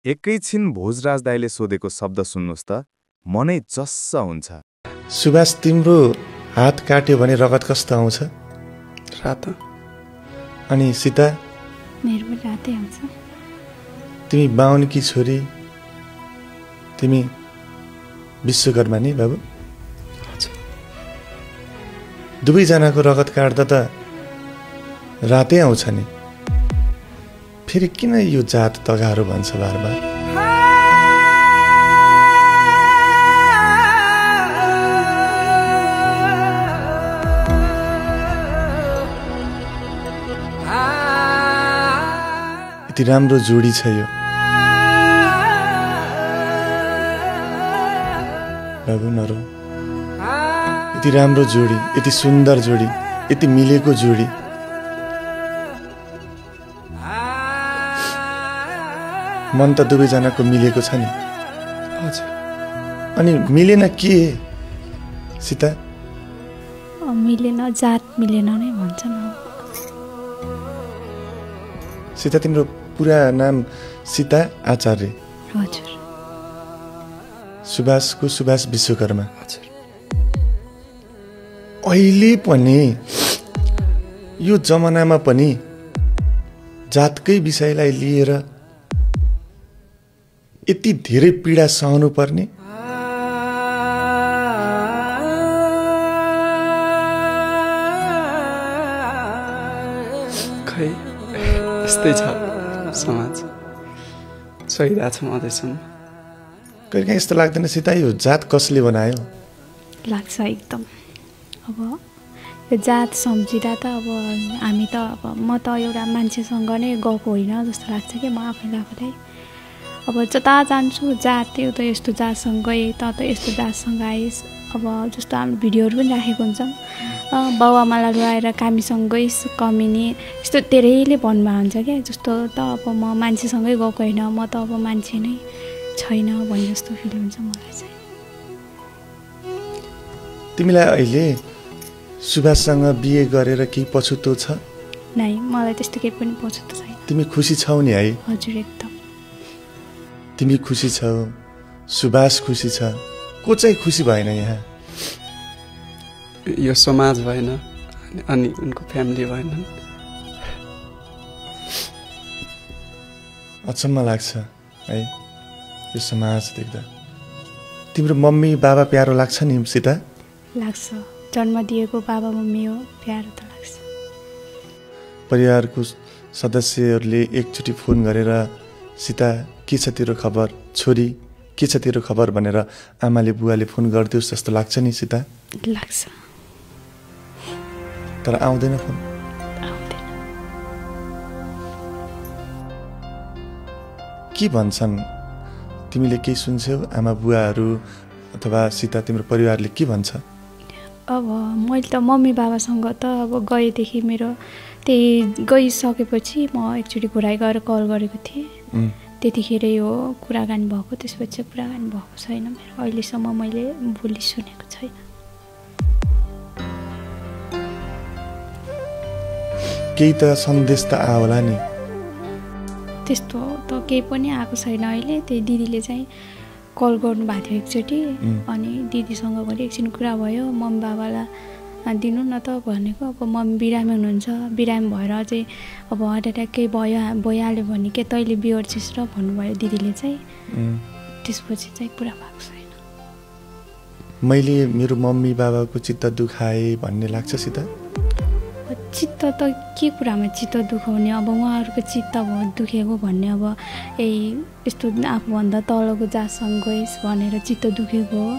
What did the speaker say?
एकैछिन भोजराज दाइले सोधेको शब्द सुन्नुहोस् त मनै चस्स हुन्छ। सुभाष तिम्रो हात काट्यो भने रगत कस्तो आउँछ? रातो। अनि सीता? मेरो पनि रातै आउँछ। तिमी बाहुनकी छोरी, तिमी विश्वकर्मा नि बाबु? हजुर। दुवैजनाको रगत काट्दा त रातै आउँछ नि, फेरि किन यो जात तगारो भन्छ बारबार? यति राम्रो जोडी छ यो बाबु, नरो। यति राम्रो जोडी, यति सुन्दर जोडी, यति मिलेको जोडी। मन त दुवैजनाको मिलेको छ नि। हजुर। अनि मिलेन के सीता? मिलेन, जात मिलेन नै भन्छ न। सीता तिम्रो पुरा नाम सीता आचार्य? हजुर। सुभाषको सुभाष विश्वकर्मा? हजुर। अहिले पनि यो जमानामा पनि जातकै विषयलाई लिएर यति धेरै पीडा सहनु पर्ने? खै यस्तै छ समाज, सहिरहेको छौँ अझैसम्म। कहिलेकाहीँ यस्तो लाग्दैन सीता यो जात कसले बनायो? लाग्छ एकदम। अब यो जात सम्झिँदा त अब हामी त अब म त एउटा मान्छेसँग नै गएको होइन जस्तो लाग्छ कि म आफूलाई। अब जता जान्छु जात त्यो त यस्तो जातसँग गएँ, त यस्तो जातसँग आइस्। अब जस्तो हाम्रो भिडियोहरू पनि राखेको हुन्छौँ, बाउआमालाई रुवाएर कामीसँग गइस्, कमिनी, यस्तो धेरैले भन्नुभएको हुन्छ क्या। जस्तो त अब म मान्छेसँगै गएको होइन, म त अब मान्छे नै छैन भन्ने जस्तो फिल हुन्छ मलाई चाहिँ। तिमीलाई अहिले सुभाषसँग बिहे गरेर केही पछुतो छ? नै, मलाई त्यस्तो केही पनि पछुतो छैन। तिमी खुसी छौ नि है? हजुर, एकदम। तिमी खुसी छौ, सुभाष खुसी छ, को चाहिँ खुसी भएन यहाँ? यो समाज भएन अनि उनको फ्यामिली भएन। अचम्म लाग्छ है यो समाज देख्दा। तिम्रो मम्मी बाबा प्यारो लाग्छ नि सीता? लाग्छ, जन्म दिएको बाबा मम्मी हो, प्यारो त लाग्छ। परिवारको सदस्यहरूले एकचोटि फोन गरेर सीता के छ तेरो खबर, छोरी के छ तेरो खबर भनेर आमाले बुवाले फोन गरिदियोस् जस्तो लाग्छ नि सीता? लाग्छ। तर आउँदैन फोन? आउँदैन। के भन्छन्? तिमीले केही सुन्छौ? आमा बुवाहरू अथवा सीता तिम्रो परिवारले के भन्छ? अब मैले त मम्मी बाबासँग त अब गएदेखि मेरो त्यही गइसकेपछि म एकचोटि घुराइ गएर कल गरेको थिएँ। त्यतिखेर यो कुराकानी भएको, त्यसपछि चाहिँ कुराकानी भएको छैन मेरो। अहिलेसम्म मैले बोली सुनेको छैन। केही त सन्देश त आयो होला नि? त्यस्तो त केही पनि आएको छैन अहिले। त्यही दिदीले चाहिँ कल गर्नुभएको थियो एकचोटि, अनि दिदीसँग पनि एकछिन कुरा भयो। मम्मी बाबालाई दिनु न त भनेको। अब मम्मी बिरामी हुनुहुन्छ, बिरामी भएर चाहिँ अब हार्ट एट्याक केही भइहाल्यो भने के तैँले बिहोर्छिस् र भन्नुभयो दिदीले चाहिँ। त्यसपछि चाहिँ कुरा भएको छैन। मैले मेरो मम्मी बाबाको चित्त दुखाएँ भन्ने लाग्छ सीता? चित्त त के कुरामा चित्त दुखाउने? अब उहाँहरूको चित्त दुखेको भन्ने अब यही यस्तो आफूभन्दा तलको जातसँग गइस् भनेर चित्त दुखेको हो।